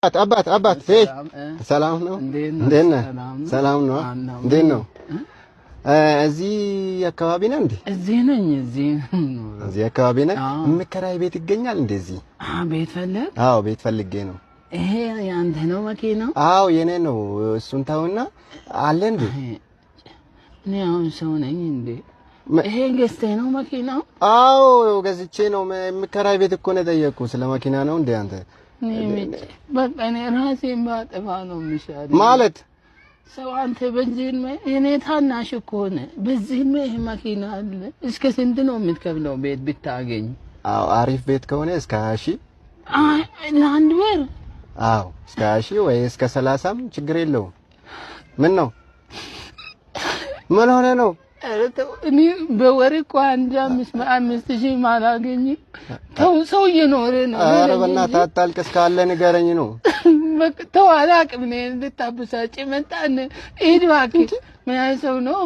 አባት አባት፣ ሰላም ነው? እንዴት ነህ? ሰላም ነው? እንዴት ነው? እዚህ አካባቢ ነህ እንዴ? እዚህ ነኝ። እዚህ። እዚህ አካባቢ ነህ? የምከራይ ቤት ይገኛል እንዴ እዚህ? ቤት ፈለግ? አዎ፣ ቤት ፈልጌ ነው። ይሄ ያንተ ነው መኪናው? አዎ፣ የኔ ነው። እሱን ተውና አለ እንዴ? እኔ አሁን ሰው ነኝ እንዴ? ይሄ ገዝተህ ነው መኪናው? አዎ፣ ገዝቼ ነው። የምከራይ ቤት እኮ ነው የጠየቅኩህ። ስለ መኪና ነው እንዴ አንተ? በቃ እኔ ራሴን ባጠፋ ነው የሚሻለው። ማለት? ሰው አንተ በዚህ እድሜ፣ እኔ ታናሽ እኮ ነህ። በዚህ እድሜ ይሄ መኪና አለ። እስከ ስንት ነው የምትከፍለው ቤት ብታገኝ? አዎ፣ አሪፍ ቤት ከሆነ እስከ 20 ሺህ። አይ፣ ለአንድ ወር? አዎ፣ እስከ 20 ሺህ ወይ እስከ 30ም ችግር የለውም። ምን ነው? ምን ሆነ ነው? ኧረ ተው፣ እኔ በወር እኮ አንድ 5000 ማላገኝ ተው፣ ሰው እየኖረ ነው። ኧረ በእናትህ አታልቅስ፣ ካለ ንገረኝ ነው። በቃ ተው፣ አላቅም። እኔ እንድታበሳጭ መጣን። ሂድ እባክህ። ምን አይነት ሰው ነው?